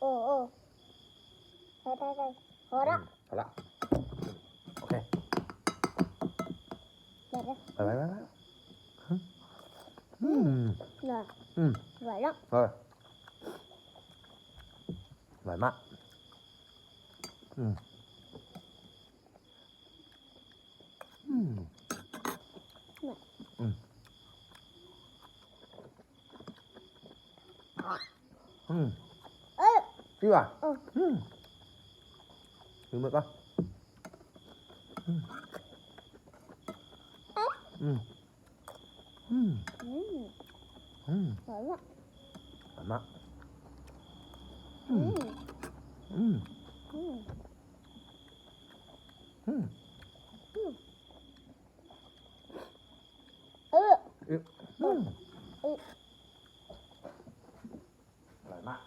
ໂອ້ ໂອ້ ໄດ້ ໄດ້ ໄດ້ ພໍລະ ອືມ ພໍລະ ໂອເຄ ໄດ້ ໄດ້ ໄປ ໄປ ໄປ ໄປ ອືມ ອືມ ອືມ ໄດ້ລະ ເອີ ອະລ່ອຍມາກ ອືມ ອືມ ອືມ ອືມ ເອີ ດີວ່າ ເອີ ອືມ ກິນໝົດກ່ອນ ອືມ ເອີ ອືມ ອືມ ອືມ ອືມ ອະລ່ອຍມາກ ອະລ່ອຍມາກ ອືມ ອືມ ອືມ ອືມ ອືມ ອືມ ເອີ ອືມ ອືມ ອະລ່ອຍມາກ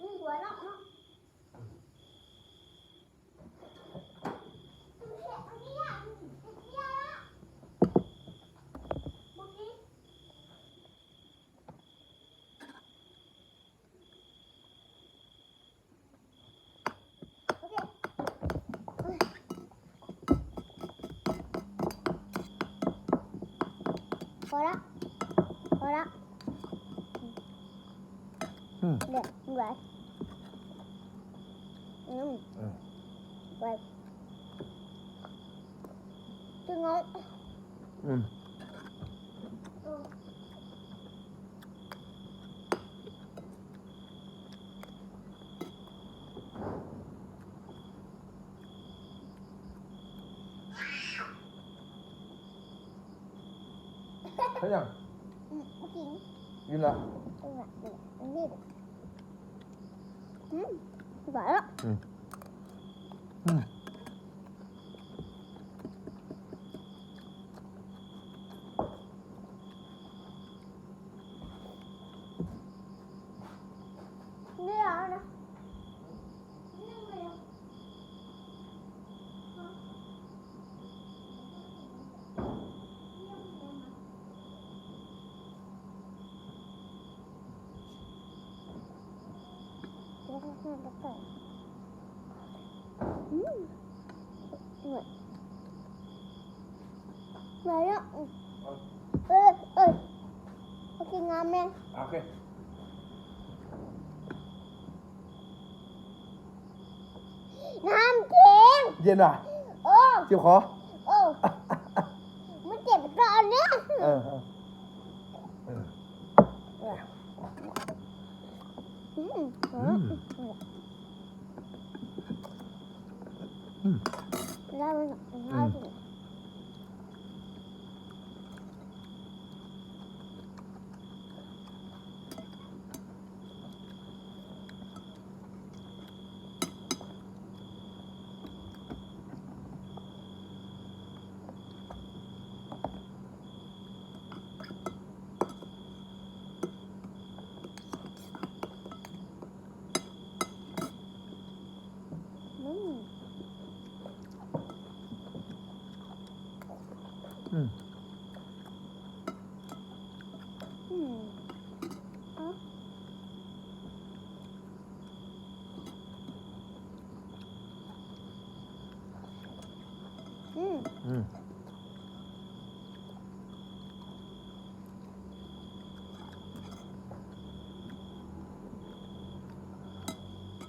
ອືມ ຫົວເນາະ ເນາະ. ພໍລະ ພໍລະ ອືມ ເດີ ໄວ ອືມ ອືມ ໄວ ຈຶ່ງເອົາ ອືມ ເຮັດຫຍັງ? ອືມ ກິນ ກິນລະ ກິນລະ ກິນລະ ອືມ ຫວານລະ ອືມ ອືມ. ອືມ ມາແລ້ວ ເອີ ເອີ ໂອເຄ ງາມແມ່ ໂອເຄ ນ້ຳແຂງ ເຢັນຫວາ? ໂອ້ ເຈັບຄໍ? ໂອ້ ມັນເຈັບກ່ອນເນາະ ເອີ ເອີ ອືມ ອືມ ອືມ ແລ້ວມັນ ອືມ. ອືມ ອືມ ອືມ ເອົາ ອືມ ອືມ.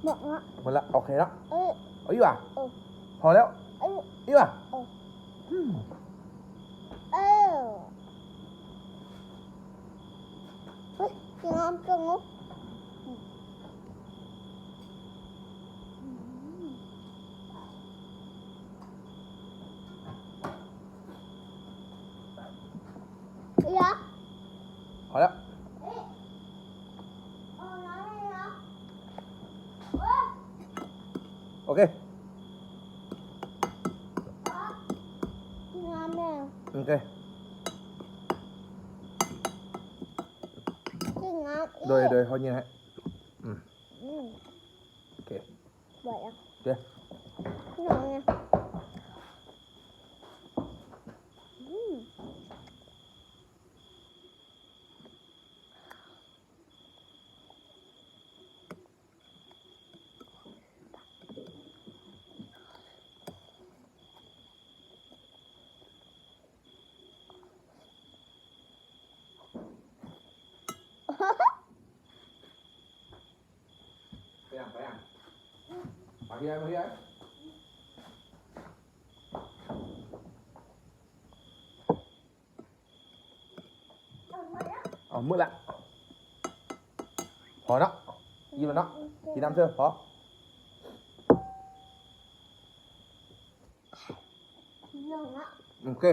ໝົດລະ ໝົດລະ ໂອເຄເນາະ ເອີ ເອົາອີກຫວາ? ເອີ ພໍແລ້ວ ເອີ ອີກຫວາ? ເອີ ອືມ ເອີ ເຮີ້ຍ ກິນນ້ຳຕົງ ອືມ. ພໍແລ້ວ ໂອເຄ. ໂອເຄ ກິນນ້ຳອີກ ໂດຍ ໂດຍ ເຮົາຍິງໃຫ້ ອືມ ອືມ ໂອເຄ ບໍ່ເອົາ ໂອເຄ ນ້ອງນີ້ ອືມ. ໄປຫຍັງ ໄປຫຍັງ ມາເຮັດ ມາເຮັດ. ເອົາ ໝົດລະ ພໍເນາະ ອີ່ມແລ້ວເນາະ ກິນນ້ຳເຊີ ພໍ ໂອເຄ.